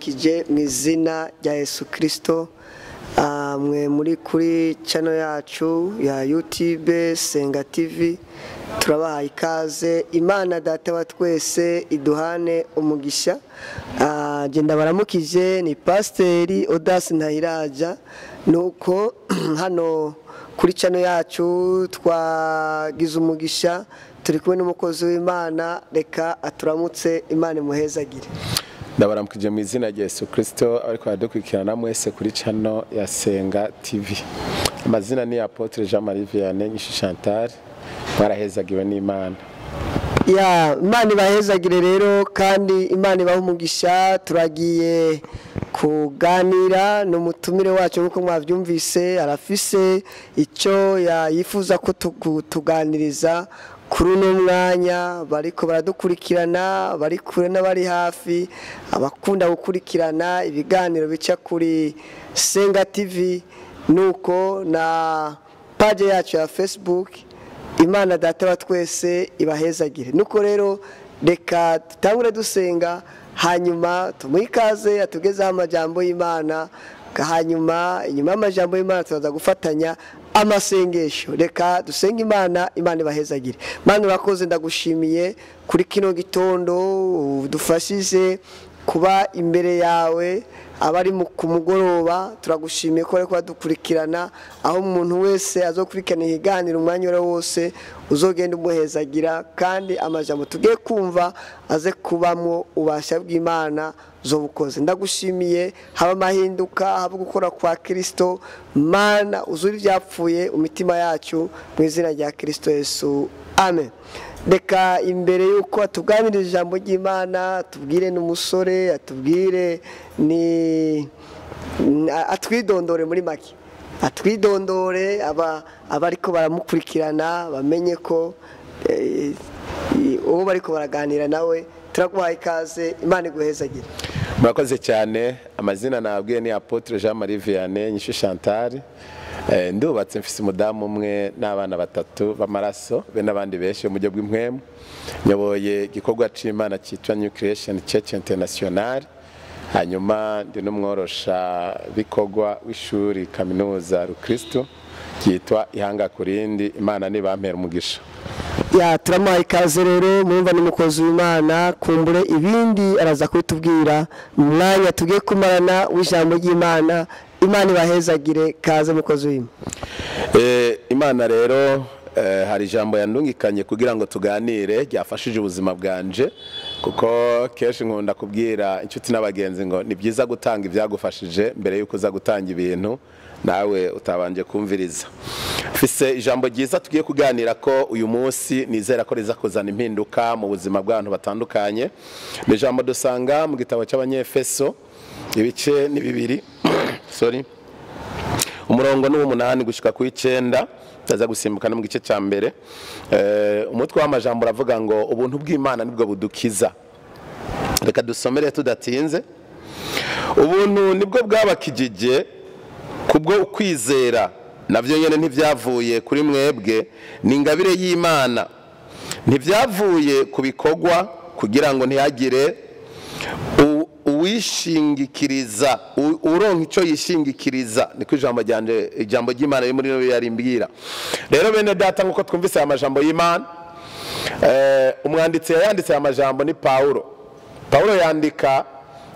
Ndabaramukije mu izina rya Yesu Kristo. Mwe muri kuri channel yacu ya YouTube Senga TV, turabahaye ikaze. Imana data wa twese iduhane umugisha. Je ndabaramukije ni Pasiteri Odas Ntahiraja. Nuko hano kuri channel yacu twagize umugisha, turi kumwe n'umukozi w'Imana, reka aturamutse. Imana imuhezagire. Ndabaramukije mu izina rya Yesu Kristo ariko aradukurikirana mwese kuri channel ya Senga TV. Amazina ni Apotre Jean Marie Vianney Nyishu Chantal, mwarahezagiwe n'Imana. Ya Imana ibahezagire rero, kandi Imana ibahe umugisha. Turagiye kuganira n'umutumire wacu nkuko mwavyumvise, arafise icyo yifuza ko tuganiriza kuri uno mwanya. Bariko baradukurikirana, bari kure n'abari hafi, abakunda gukurikirana ibiganiro bica kuri Senga TV, nuko na page yacu ya Facebook. Imana data wa twese ibahezagire. Nuko rero reka tutangure dusenga, hanyuma tumuhe ikaze atugezeho amajambo y'Imana, hanyuma inyuma y'amajambo y'Imana turaza gufatanya amasengesho. Reka dusenge Imana, Imana ibahezagire. Mana urakoze, ndagushimiye kuri kino gitondo udufashije kuba imbere yawe. Abari ku mugoroba turagushimiye ko ariko badukurikirana, aho umuntu wese azokurikirana ikiganiro umwanya wose wose uzogenda umuhezagira, kandi amajambo tugiye kumva aze kubamwo ubasha bw'Imana zobukoze. Ndagushimiye, haba amahinduka, haba gukora kwa Kristo. Mana uzuri ibyapfuye umutima yacu mu izina rya Kristo Yesu, amen. Reka imbere yuko atuganiriza ijambo ry'Imana, atubwire n'umusore, atubwire ni atwidondore muri make, atwidondore aba abariko baramukurikirana bamenye ko uwo bariko baraganira nawe. Turaguhaye ikaze, Imana iguhezagire. Murakoze cyane. Amazina nabwiye ni Apotre Jean Marie Vianney Nyishu Chantal. Ndubatse, mfise umudamu umwe n'abana batatu b'amaraso be n'abandi benshi mu buryo bw'impwemu. Nyoboye igikorwa c'Imana cyitwa New Creation Church International, hanyuma ndi n'umworosha bikorwa w'ishuri kaminuza Rukristo ryitwa Ihanga Kurindi. Imana nibampera umugisha. Ya turamuhaye ikaze rero, murumva n'umukozi w'Imana, kumbure ibindi araza kubitubwira mu mwanya tugiye kumarana w'ijambo ry'Imana. Imana ibahezagire, kaze mukozi w'Imana. Imana rero hari ijambo yandungikanye kugira ngo tuganire ryafashije ubuzima bwanje, kuko kenshi nkunda kubwira inshuti n'abagenzi ngo ni byiza gutanga ibyagufashije mbere yuko uza gutanga ibintu nawe utabanje kumviriza. Mfise ijambo ryiza tugiye kuganira ko uyu munsi, nizera ko riza kuzana impinduka mu buzima bw'abantu batandukanye. Ni ijambo dusanga mu gitabo cy'Abanyefeso, ibice ni 2, sorry, umurongo ni 8 gushika ku 9, taza gusimbuka no mu gice cya mbere. Umutwe w'amajambo uravuga ngo ubuntu bw'Imana nibwo budukiza. Reka dusomere tudatinze. Ubuntu nibwo bwabakijije kubwo ukwizera, navyo nyene ntivyavuye kuri mwebwe, ni ingabire y'Imana, ntivyavuye ku bikorwa, kugira ngo ntihagire uwishingikiriza, uronka ico yishingikiriza. Niko ijambo ryanje, ijambo ry'Imana riri muri no yarimbwira. Rero bene data, nkuko twumvise aya majambo y'Imana, umwanditsi yayanditse aya majambo ni Paulo. Paulo yandika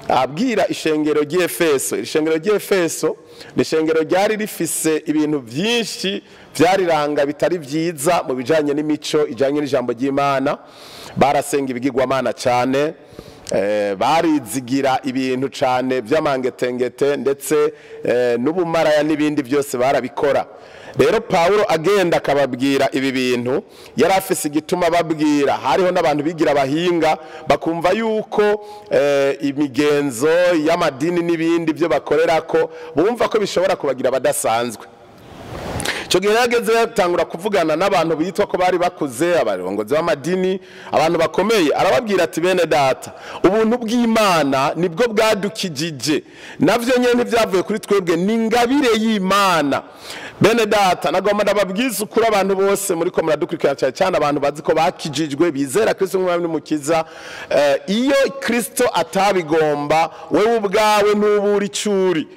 abwira ishengero ry'Efeso. Ishengero ry'Efeso ni ishengero ryari rifise ibintu byinshi byariranga bitari byiza mu bijanye n'imico ijanye n'ijambo ry'Imana. Barasenga ibigirwamana cyane, barizigira ibintu cyane by'amangetengete, ndetse n'ubumaraya n'ibindi byose barabikora. Rero Paulo agenda akababwira ibi bintu, yari afise igituma babwira. Hariho n'abantu bigira abahinga bakumva yuko imigenzo y'amadini n'ibindi byo bakorera ko bumva ko bishobora kubagira abadasanzwe. Icyo gihe yageze yatangura kuvugana n'abantu bitwa ko bari bakuze, abarongozi b'amadini, abantu bakomeye, arababwira ati bene data, ubuntu bw'Imana nibwo bwadukijije, navyo nyene ntivyavuye kuri twebwe, ni ingabire y'Imana. Bene data, nagomba ndababwiza ukuri abantu bose muriko muradukurikirana, cyane cyane abantu bazi ko bakijijwe bizera Kristo nk'umwami n'umukiza, iyo Kristo atabigomba wewe ubwawe ntubura icuri.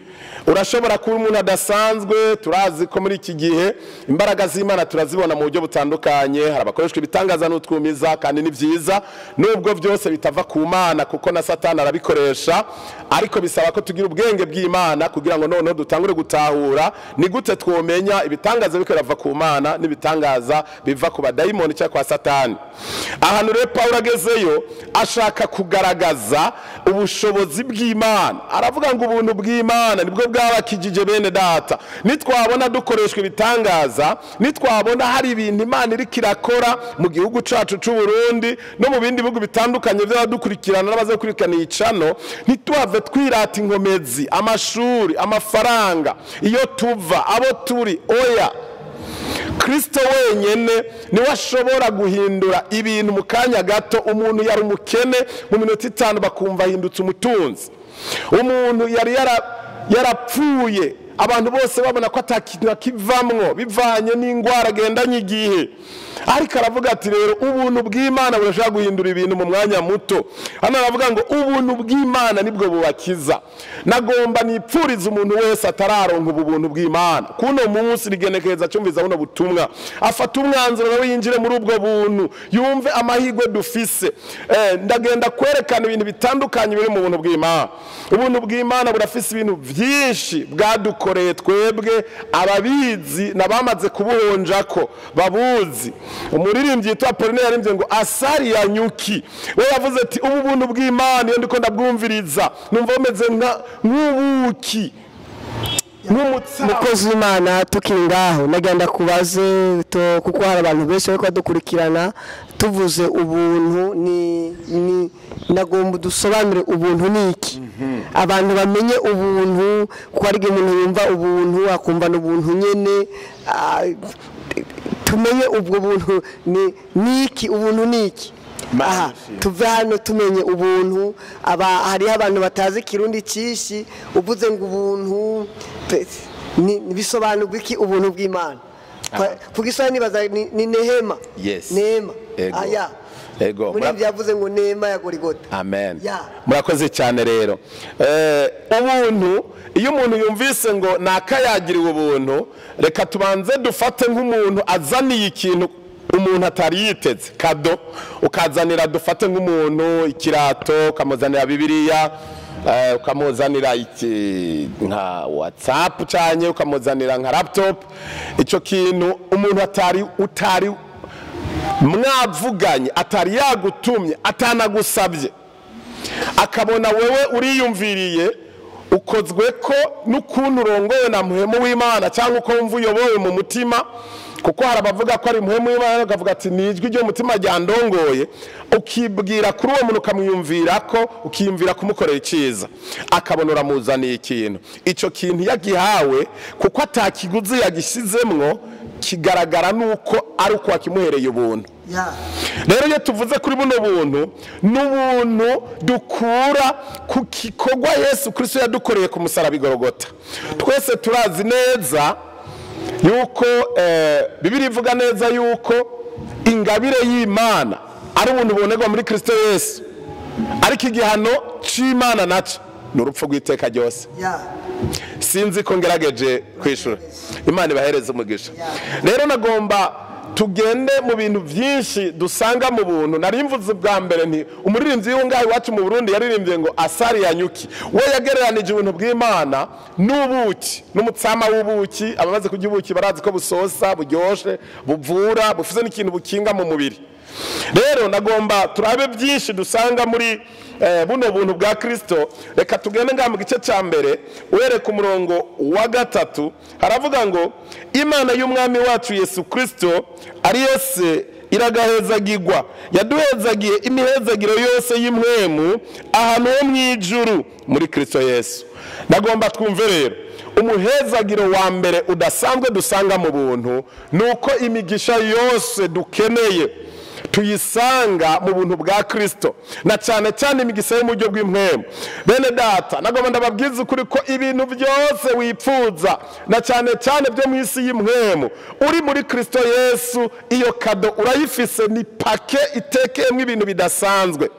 Urashobora kuba umuntu adasanzwe. Turazi ko muri iki gihe imbaraga z'Imana turazibona mu buryo butandukanye, hari abakoreshwa ibitangaza n'utwumiza, kandi ni byiza nubwo byose bitava ku Mana kuko na Satani arabikoresha, ariko bisaba ko tugira ubwenge bw'Imana kugira ngo noneho dutangure gutahura ni gute twomenya ibitangaza biriko birava ku Mana n'ibitangaza biva ku badayimoni cyangwa kwa Satani. Ahantu rero Pawulo agezeyo ashaka kugaragaza ubushobozi bw'Imana, aravuga ngo ubuntu bw'Imana nibwo bwabakijije bene data. Nitwabona dukoreshwa ibitangaza, nitwabona hari ibintu Imana iriko irakora mu gihugu cacu c'u Burundi no mu bindi bihugu bitandukanye by'abadukurikirana n'abaza gukurikirana iyi channel, ntitwave twirata inkomezi, amashuri, amafaranga, iyo tuva, abo turi, oya. Kristo wenyene niwe ashobora guhindura ibintu mu kanya gato. Umuntu yari umukene mu minota 5 bakumva ahindutse umutunzi. Umuntu yari yarapfuye abantu bose babona ko atakintu kivamwo bivanye n'ingwara agendanye igihe, ariko aravuga ati rero ubuntu bw'Imana burashobora guhindura ibintu mu mwanya muto. Hano aravuga ngo ubuntu bw'Imana nibwo bubakiza. Nagomba nipfuriza umuntu wese atararonka ubu buntu bw'Imana kuno munsi rigenekereza cyumviza buno butumwa, afata umwanzuro nawe yinjire muri ubwo buntu, yumve amahirwe dufise. Ndagenda kwerekana ibintu bitandukanye biri mu buntu bw'Imana. Ubuntu bw'Imana burafise ibintu byinshi bwadukoreye twebwe ababizi nabamaze kubuhonjako babuzi. Umuririmbyi yitwa Pauline yaririmbye ngo asari ya nyuki, we yavuze ati ubu buntu bw'Imana iyo ndiko ndabwumviriza numva bumeze nk'ubuki. Mukozi w'Imana, tukiri ngaho nagenda kubaze kuko hari abantu benshi bariko badukurikirana, tuvuze ubuntu ni nagomba dusobanure ubuntu ni iki, abantu bamenye ubuntu, kuko hari igihe umuntu yumva ubuntu akumva n'ubuntu nyene. Tumenye ubwo buntu ni iki, ubuntu ni iki. Aha tuve hano tumenye ubuntu. Aba hariho abantu batazi Kirundi cishi, uvuze ngo ubuntu bisobanurwa iki ubuntu bw'Imana? Kugisana nibaza ni nehema. Neema. Aya. Ego. Muri byavuze ngo neema ya Gorigota. Amen. Murakoze cyane rero. Ubuntu iyo umuntu yumvise ngo nakayagiriwe ubuntu, reka tubanze dufate nk'umuntu azaniye ikintu umuntu atari yiteze, kado ukazanira, dufate nk'umuntu ikirato, ukamuzanira Bibiliya, ukamuzanira iki nka WhatsApp cyanye, ukamuzanira nka laptop. Ico kintu umuntu atari mwavuganye, atari yagutumye, atanagusabye, akabona wewe uriyumviriye, ukozwe ko n'ukuntu urongowe na muhemu w'Imana cyangwa uko wumva uyobowe mu mutima, kuko hari abavuga ko ari muhemu w'Imana bakavuga ati ni ijwi ryo mutima ryandongoye, ukibwira kuri uwo muntu ukamwiyumvira ko ukiyumvira kumukorera icyiza, akabona uramuzaniye ikintu. Ico kintu yagihawe kuko atakiguzi yagishyizemwo, kigaragara nuko ari uko wakimuhereye ubuntu. Rero iyo tuvuze kuri buno buntu, n'ubuntu dukura ku gikorwa Yesu Kristo yadukoreye ku musaraba i Golgotha. Twese turazi neza yuko Bibiliya ivuga neza yuko ingabire y'Imana ari ubuntu bubonerwa muri Kristo Yesu, ariko igihano c'Imana naco ni urupfu rw'iteka ryose. Sinzi ko ngerageje kwishura. Imana ibahereze umugisha. Rero nagomba tugende mu bintu byinshi dusanga mu buntu. Nari mvuze bwa mbere nti umuririmbyi w'ungahe iwacu mu Burundi yaririmbye ngo asari ya nyuki, we yagereranije ubuntu bw'Imana n'ubuki, n'umutsama w'ubuki. Abamaze kurya ubuki barazi ko busosa, buryoshe, buvura, bufise n'ikintu bukinga mu mubiri. Rero nagomba turabe byinshi dusanga muri buno buntu bwa Kristo. Reka tugende ngaha mu gice cya mbere, uhereye ku murongo wa 3, haravuga ngo Imana y'umwami wacu Yesu Kristo ari Yesu iragahezagirwa, yaduhezagiye imihezagiro yose y'imwemu ahantu ho mu ijuru muri Kristo Yesu. Nagomba twumve rero umuhezagiro wa mbere udasanzwe dusanga mu buntu nuko imigisha yose dukeneye tuyisanga mu buntu bwa Kristo, na cyane cyane imigisha yo mu buryo bw'impwemu. Bene data, nagomba ndababwiza ukuri ko ibintu byose wipfuza na cyane cyane byo mu isi y'impwemu uri muri Kristo Yesu, iyo kado urayifise, ni pake itekeyemo ibintu bidasanzwe.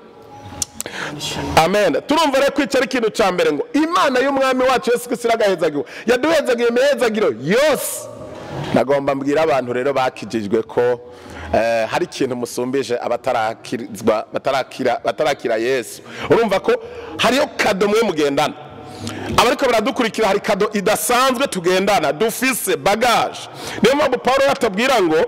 Amen. Turumva rero ko ari ikintu cya mbere ngo Imana y'umwami wacu Yesu Kristo iragahezagirwa, yaduhezagiye imihezagiro yose. Nagomba mbwira abantu rero bakijijwe ko hari ikintu musumbije abatarakizwa, batarakira Yesu. Urumva ko hariyo kado mwe mugendana, abariko baradukurikira, hari kado idasanzwe tugendana, dufise bagage. Niyo mpamvu Paulo yatabwira ngo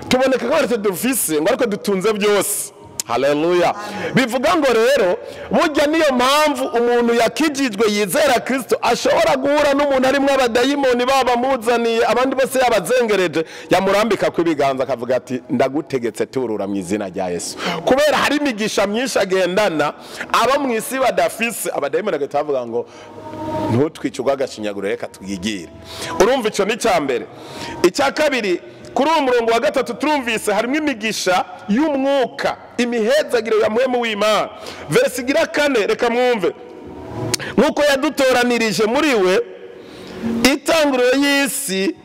tuboneka ko aricyo dufise, ngo ariko dutunze byose. Haleluya. Bivuga ngo rero burya niyo mpamvu umuntu yakijijwe yizera Kristo ashobora guhura n'umuntu arimwo abadayimoni babamuzaniye, abandi bose yabazengereje, yamurambika ku ibiganza akavuga ati ndagutegetse turura mu izina rya Yesu. Kubera hari imigisha myinshi agendana abo mu isi badafise, abadayimoni bagahita bavuga ngo ntutwice urw'agashinyaguro, reka twigire. Urumva ico ni cya mbere. Icya kabiri, kuri uwo murongo wa gatatu turumvise harimo imigisha y'umwuka, imihezagiro ya mwemu w'Imana. Verse igira kane, reka mwumve. Nkuko yadutoranirije muri we itanguriro y'isi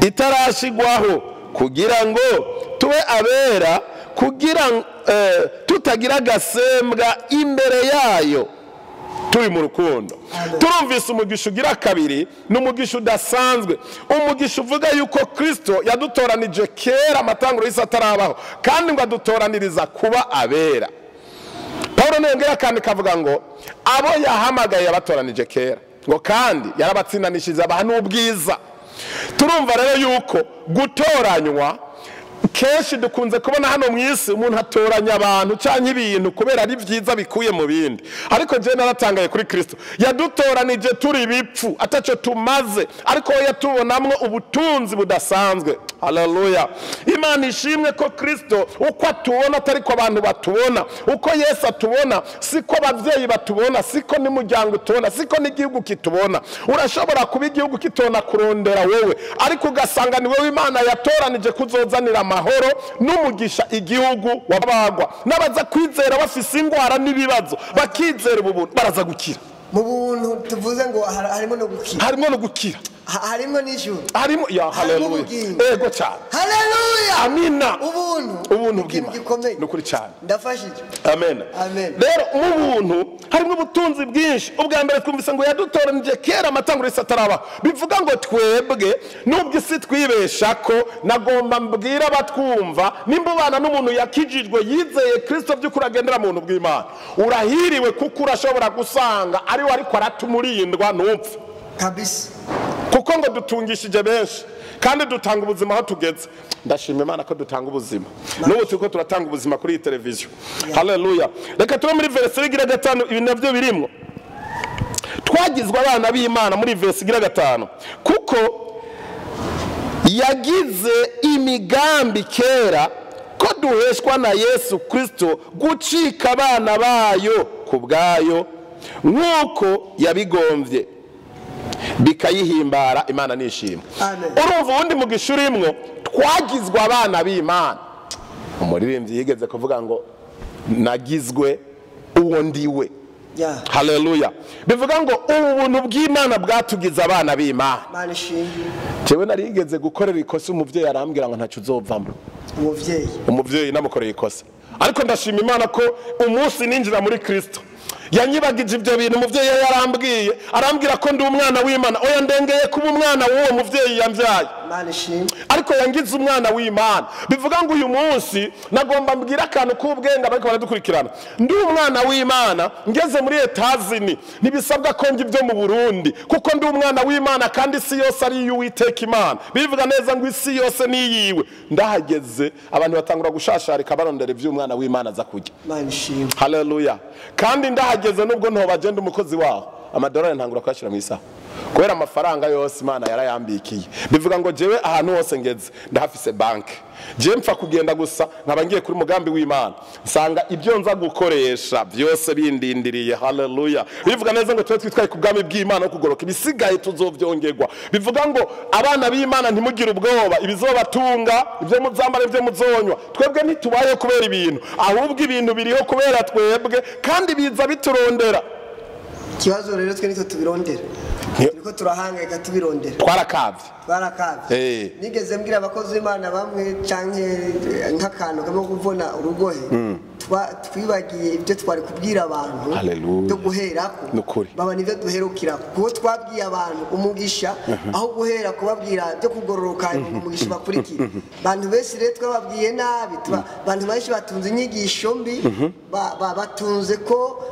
itarashigwaho, kugira ngo tube abera, kugira tutagira agasembwa imbere yayo turi mu rukundo. Turumvise umugisha ugira kabiri, ni umugisha udasanzwe, umugisha uvuga yuko Kristo yadutoranije kera amatanguro y'isi atarabaho, kandi ngo adutoraniriza kuba abera. Paulo niyongera kandi kavuga ngo abo yahamagaye yabatoranije kera, ngo kandi yarabatsindanishije abaha n'ubwiza. Turumva rero yuko gutoranywa kenshi dukunze kubona hano mu isi umuntu atoranya abantu cyangwa ibintu kubera ari byiza bikuye mu bindi, ariko je naratangaye kuri Kristo yadutoranije turi bipfu ataco tumaze, ariko we yatubonamwo ubutunzi budasanzwe. Haleluya. Imana ishimwe ko Kristo uko atubona atari ko abantu batubona, uko Yesu atubona siko abavyeyi batubona, siko n'umuryango utubona, siko n'igihugu kitubona. Urashobora kuba igihugu kitona kurondera wewe, ariko ugasanga ni wewe Imana yatoranije kuzozanira amahoro n'umugisha igihugu wabagwa. N'abaza kwizera bafise ingwara n'ibibazo bakizera ubu buntu baraza gukira. Mu buntu tuvuze ngo harimo no gukira, harimo no gukira, harimo n'ijuru, harimo ya haleluya, ego cyane, haleluya, amina. Ubuntu bw'Imana nukuri cyane, ndafashije. Amen, amen. Rero mu buntu harimo ubutunzi bwinshi. Ubwa mbere twumvise ngo yadutoranije kera amatanguro y'isi atarabaho, bivuga ngo twebwe nubwo isi twibesha ko, nagomba mbwira abatwumva, nimba ubana n'umuntu yakijijwe yizeye Kristo by'ukuri agendera mu buntu bw'Imana, urahiriwe kuko urashobora gusanga ari we ariko aratumurindwa ntupfe kabisa, kuko ngo dutungishije benshi kandi dutanga ubuzima aho tugeze. Ndashima Imana ko dutanga ubuzima n'ubu turiko turatanga ubuzima kuri iyi televiziyo. Haleluya. Reka tube muri verse igira gatanu, ibi navyo birimwo. Twagizwe abana b'Imana muri verse igira gatanu, kuko yagize imigambi kera ko duheshwa na Yesu Kristo gucika abana bayo ku bwayo, nk'uko yabigombye bikayihimbara. Imana nishimwe. Urumva ubundi mugisha urimwo, twagizwe abana b'Imana. Umuririmbyi yigeze kuvuga ngo nagizwe uwo ndiwe. Haleluya. Bivuga ngo ubuntu bw'Imana bwatugize abana b'Imana. Jewe narigeze gukorera ikosa, umuvyeyi arambwira ngo ntaco uzovamo. Umuvyeyi namukoreye ikosa, ariko ndashima Imana ko umunsi ninjira muri Kristo yanyibagije ibyo bintu. Umuvyeyi yarambwiye, arambwira ko ndi umwana w'Imana. Oya, ndengeye kuba umwana w'uwo muvyeyi yambyaye, ariko yangize umwana w'Imana. Bivuga ngo uyu munsi nagomba mbwira akantu k'ubwenge bariko baradukurikirana. Ndi umwana w'Imana ngeze muri Etazini, ntibisabwa ko njya ibyo mu Burundi, kuko ndi umwana w'Imana kandi isi yose ari iy'Uwiteka Imana. Bivuga neza ngo isi yose ni iyiwe. Ndahageze abantu batangura gushasharika barondera ivy'umwana w'Imana aza kurya. Haleluya. Kandi ndahageze nubwo ntobagenda umukozi waho, amadolari ntangura kuyashira mu isaha, Kubera amafaranga yose Imana yarayambikiye. Bivuga ngo jewe ahantu hose ngeze ndahafise banke. Je mpfa kugenda gusa nkaba ngiye kuri mugambi w'Imana, nsanga ibyo nza gukoresha byose bindindiriye. Haleluya. Bivuga neza ngo twe twitwaye ku bwami bw'Imana no kugoroka, ibisigaye tuzovyongerwa. Bivuga ngo abana b'Imana ntimugire ubwoba, ibizobatunga, ibyo muzambara, ibyo muzonywa. Twebwe ntitubaye kubera ibintu, ahubwo ibintu biriho kubera twebwe, kandi biza biturondera. Ikibazo rero twe nitwe tubirondera, turiko turahangayika tubirondera. Twarakavye. Nigeze mbwira abakozi b'Imana bamwe canke nk'akantu kamwe kuvuna urugohe, twibagiye ibyo twari kubwira abantu byo guherako, baba nivyo duherukirako. Kuko twabwiye abantu umugisha aho guhera kubabwira byo kugororoka umugisha bakurikira. Abantu benshi rero twababwiye nabi, abantu benshi batunze inyigisho mbi, batunze ko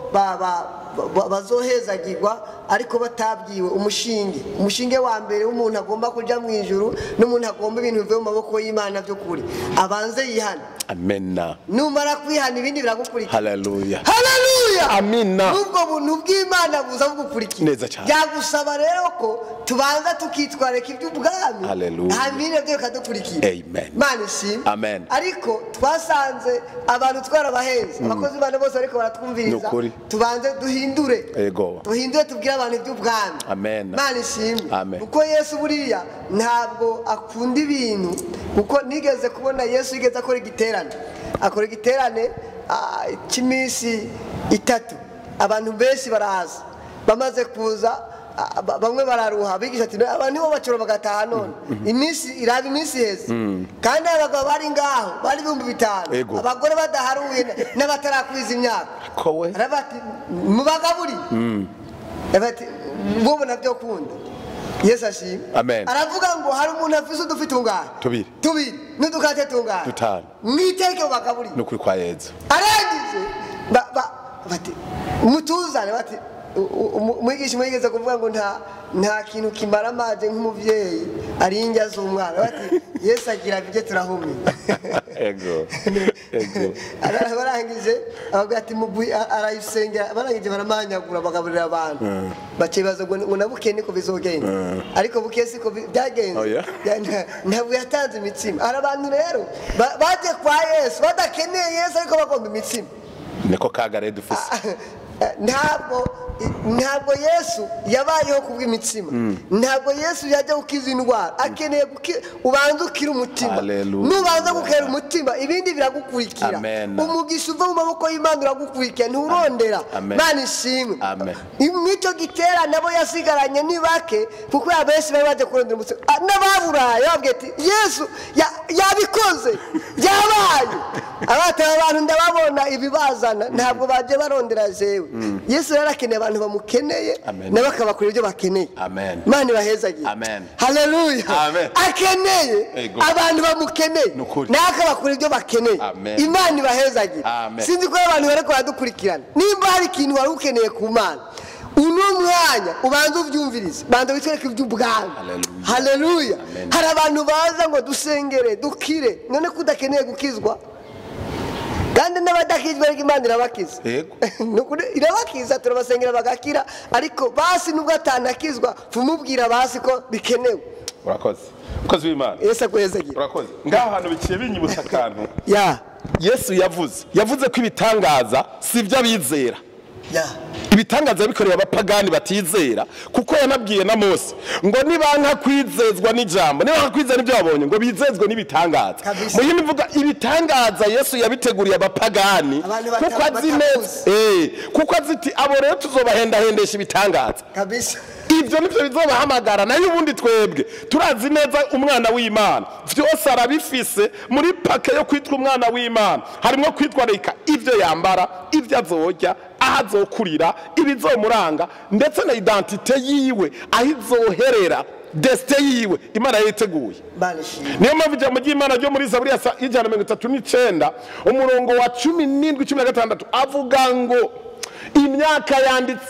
bazohezagirwa ariko batabwiwe umushinge. Umushinge wa mbere w'umuntu agomba kuja mu ijuru n'umuntu agomba ibintu bivuye mu maboko y'Imana byo kuri, abanze yihana. Amena. Numara kwihana ibindi biragukurikira. Haleluya. Haleluya. Amina. Ubwo buntu bw'Imana buza bugukurikira. Neza cyane. Byagusaba rero ko tubanza tukitwareka iby'ubwami. Haleluya. Amina byo bikadukurikira. Amen. Imana ishimwe. Amen. Ariko twasanze abantu twarabahenze. Abakozi b'Imana bose ariko baratwumviriza. Tubanze duhindure. Yego. Duhindure tubwire abantu iby'ubwami. Amen. Imana ishimwe. Amen. Kuko Yesu buriya ntabwo akunda ibintu, kuko nigeze kubona Yesu yigeze akora igiterane. Akora igiterane cy'iminsi itatu, abantu benshi baraza. Bamaze kuza bamwe bararuha, abigisha ati abantu nibo bacura bagataha none iminsi iraba iminsi iheze. Kandi abagabo bari ngaho bari 5000, abagore badaharuye n'abatarakwiza imyaka. Arabati mubagaburi, arabati mubona byo kunda. Yesu ashimwe. Aravuga ngo hari umuntu afise udufi tungana tubiri n'udukate tungana dutanu, mwiteke bagaburi. Nukuri kwa Yezu. Arangije bati mutuzane, bati umwigisha mwigeze kuvuga ngo nta kintu kimara amaje nk'umuvyeyi ari indya z'umwana. Bati Yesu agira bije turahumye. Ego. Ego. Barangije abavuga ati arayisengera, barangije baramanyagura bagaburira abantu. Bacibaza ngo nabuke niko bizogenda. Ariko buke siko byagenze. Ntabwo yatanze imitsima. Hari abantu rero baje kwa Yesu badakeneye Yesu ariko bagomba imitsima. Niko kagare dufise. Ntabwo Yesu yabayeho kubw'imitsima. Ntabwo Yesu yajya gukiza indwara. Akeneye ubanza ukira umutima. Nubanza gukera umutima ibindi biragukurikira. Umugisha uva mu maboko y'Imana uragukurikira, nturondera. Imana ishimwe. Mw'icyo gitera nabo yasigaranye ni bake, kuko abenshi bari baje kurondera umutsima. N'ababuraye babwiye ati Yesu yabikoze, yabaye. Abataba abantu ndababona ibibazana, ntabwo baje barondera jewe. Yesu yarakeneye abantu bamukeneye n'abakabakora ibyo bakeneye. Amen. Imana ibahezagiye. Amen. Haleluya. Amen. Akeneye abantu bamukeneye n'akabakora ibyo bakeneye. Imana ibahezagiye. Sinzi ko abantu bariko baradukurikirana. Nimba hari ikintu wari ukeneye ku Mana, uno mwanya ubanza uvyumvirize, banza witwereke iby'ubwami. Haleluya. Hari abantu baza ngo dusengere dukire, none kudakeneye gukizwa. Kandi n'abadakizwa ariko Imana irabakiza. Yego. Nukuri irabakiza, turabasengera bagakira, ariko basi nubwo atanakizwa fumubwira basi ko bikenewe. Urakoze. Ukoze w'Imana. Yesu akwezegire. Urakoze. Ngaho hantu bikiye binyibutsa akantu. Ya. Yesu yavuze ko ibitangaza si ibyo abizera. Ya. Ibitangaza bikoreye abapagani batizera, kuko yanabwiye na Mose ngo nibanka kwizezwa n'ijambo, nibanka kwizera n'ibyo babonye, ngo bizezwe n'ibitangaza. Muhimba ivuga ibitangaza Yesu yabiteguriye abapagani, kuko azi neza, kuko azi ati abo rero tuzobahendahendesha ibitangaza. Kabisa. Ibyo nivyo bizobahamagara. Nayo ubundi twebwe turazi neza umwana w'Imana vyose arabifise muri pake yo kwitwa umwana w'Imana. Harimo kwitwararika ivyo yambara, ivyo azorya, aho azokurira, ibizomuranga, ndetse na identite yiwe, aho izoherera, destin yiwe Imana yayiteguye. Niyo mpamvu ijambo ry'Imana ryo muri Zaburi ya 139 umurongo wa 17 16 avuga ngo imyaka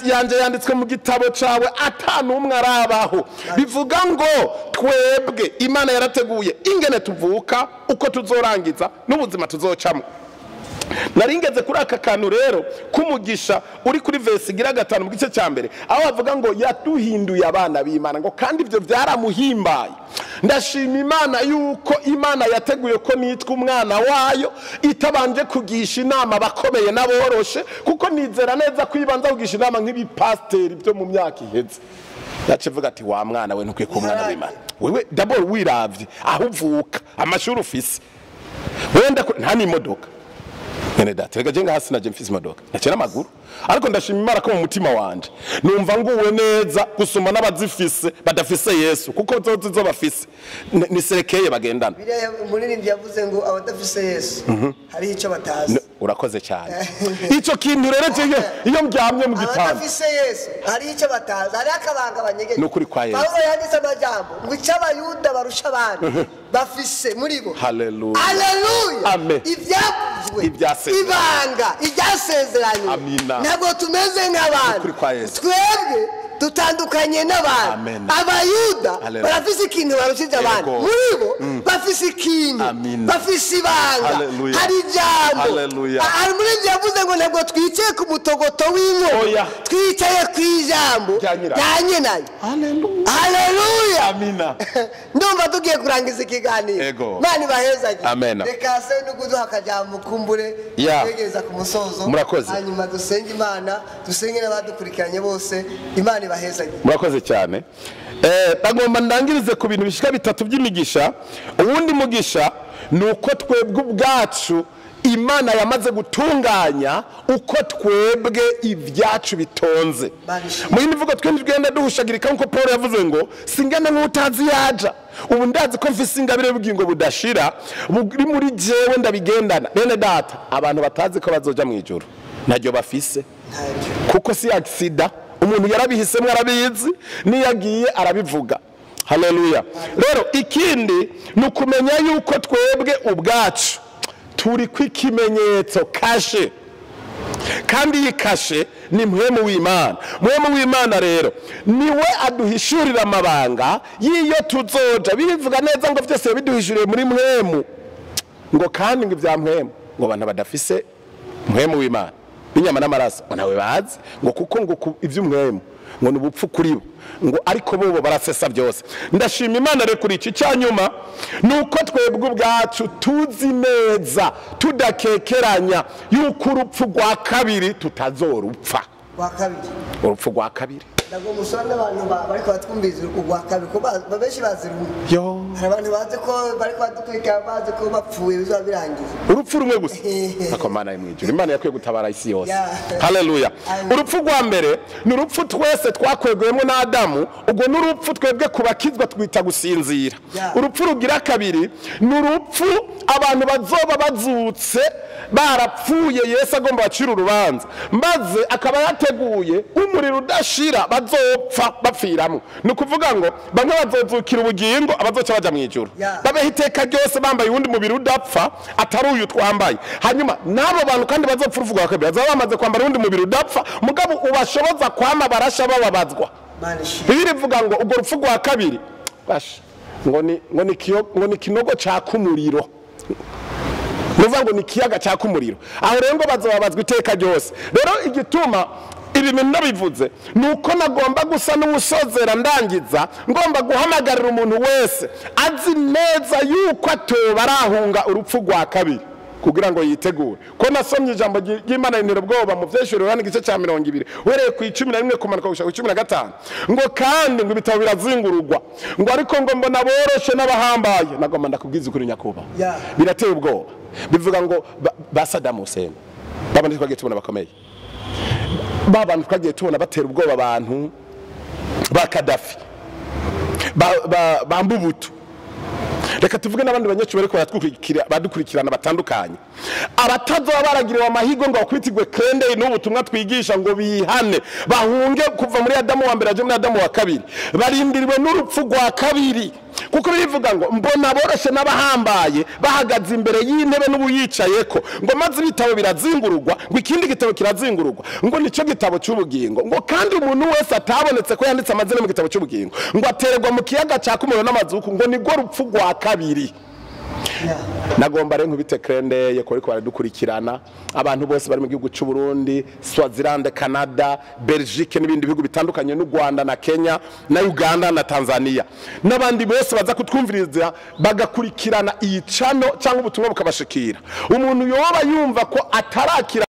yanje yanditswe mu gitabo cawe atanu umwe arabaho. Bivuga ngo twebwe Imana yarateguye ingene tuvuka, uko tuzorangiza n'ubuzima tuzocamo. Naringeze kuri aka kantu rero k'umugisha uri kuri verse igira 5 mu gice cya mbere, aho bavuga ngo yaduhinduye abana b'Imana, ngo kandi ibyo byaramuhimbaye. Ndashima Imana yuko Imana yateguye ko nitwa umwana wayo itabanje kugisha inama abakomeye n'aboroshe, kuko nizera neza ko ibanza kugisha inama nk'ibipasteri byo mu myaka iheze. Yacivuga ati wa mwana we ntukwiye kuba umwana w'Imana, wewe d'abord wiravye aho uvuka, amashuri ufise, wenda nta n'imodoka. Nene data reka jenga hasi naje mfise imodoka nakera amaguru, ariko ndashima Imana ko mu mutima wanje numva nguwe neza gusoma n'abazifise badafise Yesu, kuko zozo bafise ni serekeye bagendana. Biriya umuririmbyi yavuze ngo abadafise Yesu hari icyo batazi. Urakoze cyane. Icyo kintu rero iyo mbyamye mu gitanda, abadafise Yesu hari icyo batazi, hari akabanga banyegeje. Nukuri kwa Yesu. Pawulo yanditse amajambo ngo icyo Abayuda barusha abandi bafise muri bo. Haleluya. Haleluya. Amen. Ibyavuzwe, ibanga, ibyasezeranywe. Amina. Ntabwo tumeze nk'abantu, twebwe dutandukanye n'abantu. Abayuda barafise ikintu barushije abantu, muri bo bafise ikintu, bafise ibanga, hari ijambo. Hari muri ibyo yavuze ngo ntabwo twicaye ku mutogoto w'inkono, twicaye ku ijambo rya nyinayo. Haleluya. Amina. Ndumva tugiye kurangiza ikiganiro. Imana ibahezagire. Amen. Reka se no kuduha akajambo kumbure twegereza ku musozo, hanyuma dusenge Imana, dusenge n'abadukurikiranye bose. Imana ibahezagire. Murakoze cyane. Bagomba ndangirize ku bintu bishika bitatu by'imigisha. Uwundi mugisha ni uko twebwe ubwacu Imana yamaze gutunganya uko twebwe ibyacu bitonze. Mu yindi mvugo twende tugenda duhushagirika nkuko Paul yavuze ngo singana nk'utazi yaja, ubu ndazi ko mfise ingabire y'ubugingo budashira buri muri jewe ndabigendana. Bene data, abantu batazi ko bazoja mu ijuru ntaryo bafise, kuko si accident, umuntu yarabihisemo arabizi, niyagiye arabivuga. Haleluya. Rero ikindi ni ukumenya yuko twebwe ubwacu turi kw'ikimenyetso kashe, kandi iyi kashe ni mpwemu w'Imana. Mpwemu w'Imana rero niwe aduhishurira amabanga y'iyo tuzoja. Bivuga neza ngo byose biduhishuriye muri mpwemu, ngo kandi ngo ibya mpwemu, ngo abantu badafise mpwemu w'Imana inyama n'amaraso ngo nawe bazi, ngo kuko ngo iby'umwemu ngo nubupfu kuri bo, ngo ariko bobo barasesa byose. Ndashima Imana rero kuri iki cyanyuma nuko twebwe ubwacu tuzi neza tudakekeranya yuko urupfu rwa kabiri tutazorupfa. Rwa kabiri, urupfu rwa kabiri ndago musore n'abantu bariko batwumviza urwa kabiri ko benshi bazira yo. Hari abantu bazi ko bariko badukurikira bazi ko bapfuye bizaba birangiye, urupfu rumwe gusa. Ako Mana y'umwijuru, Imana yakwiye gutabara isi yose. Haleluya. Urupfu rwa mbere ni urupfu twese twakwegwemo na Adamu, ubwo n'urupfu twebwe kubakizwa twita gusinzira. Urupfu rugira kabiri ni urupfu abantu bazoba bazutse barapfuye, Yesu agomba bacira urubanza, maze akaba yateguye umuriro udashira bazopfa bapfiramo. Ni ukuvuga ngo bamwe bazozukira ubugingo, abazoca baja mu ijuru babeho iteka ryose bambaye uwundi mubiri udapfa atari uyu twambaye. Hanyuma n'abo bantu kandi bazopfa urupfu rwa kabiri bazaba bamaze kwambara uwundi mubiri udapfa, mugabo ubashoboza kwama barasha bababazwa. Bibiliya ivuga ngo urwo rupfu rwa kabiri basha ngo ni kinogo caka umuriro, nuvuga ngo ni kiyaga caka umuriro. Aho rero ngo bazobabazwa iteka ryose. Rero igituma ibi bintu nabivuze nuko nagomba gusa n'uwusozera ndangiza, ngomba guhamagarira umuntu wese azi neza yuko atoba arahunga urupfu rwa kabiri kugira ngo yitegure. Ko nasomye ijambo ry'Imana rintera ubwoba mu Vyeshuro Yohana igice cya 20 uhereye ku 11 kumanuka gushika ku 15, ngo kandi ngo ibitabo birazingurugwa, ngo ariko ngo mbona boroshe n'abahambaye. Nagomba ndakubwiza ukuri nyakuba, birateye ubwoba. Bivuga ngo ba Saddam Hussein babandi twagiye tubona bakomeye, babantu twagiye tubona batera ubwoba abantu ba Gaddafi, ba Mbubutu, reka tuvuge n'abandi banyacu bariko badukurikirana batandukanye, abatazoba baragiriwe amahigo ngo bakwitigwe krende n'ubutumwa twigisha ngo bihane bahunge kuva muri Adamu wa mbere aje muri Adamu wa kabiri, barindiriwe n'urupfu rwa kabiri. Kuko bivuga ngo mbona boroshe n'abahambaye bahagaze imbere y'intebe n'ubuyicayeko, ngo maze ibitabo birazingurugwa, ngo ikindi gitabo kirazingurugwa, ngo nico gitabo cy'ubugingo, ngo kandi umuntu wese atabonetse ko yanditse amazina mu gitabo cy'ubugingo ngo atererwa mu kiyaga caka umuriro n'amazuku, ngo nigwo rupfu rwa kabiri. Nagomba rero nkubite krendeye ko ariko baradukurikirana abantu bose bari mu gihugu cy'u Burundi, Swaziland, Canada, Belgique n'ibindi bihugu bitandukanye n'u Rwanda na Kenya na Uganda na Tanzania n'abandi bose baza kutwumviriza bagakurikirana iyi channel cyangwa ubutumwa bukabashikira. Umuntu yoba yumva ko atarakira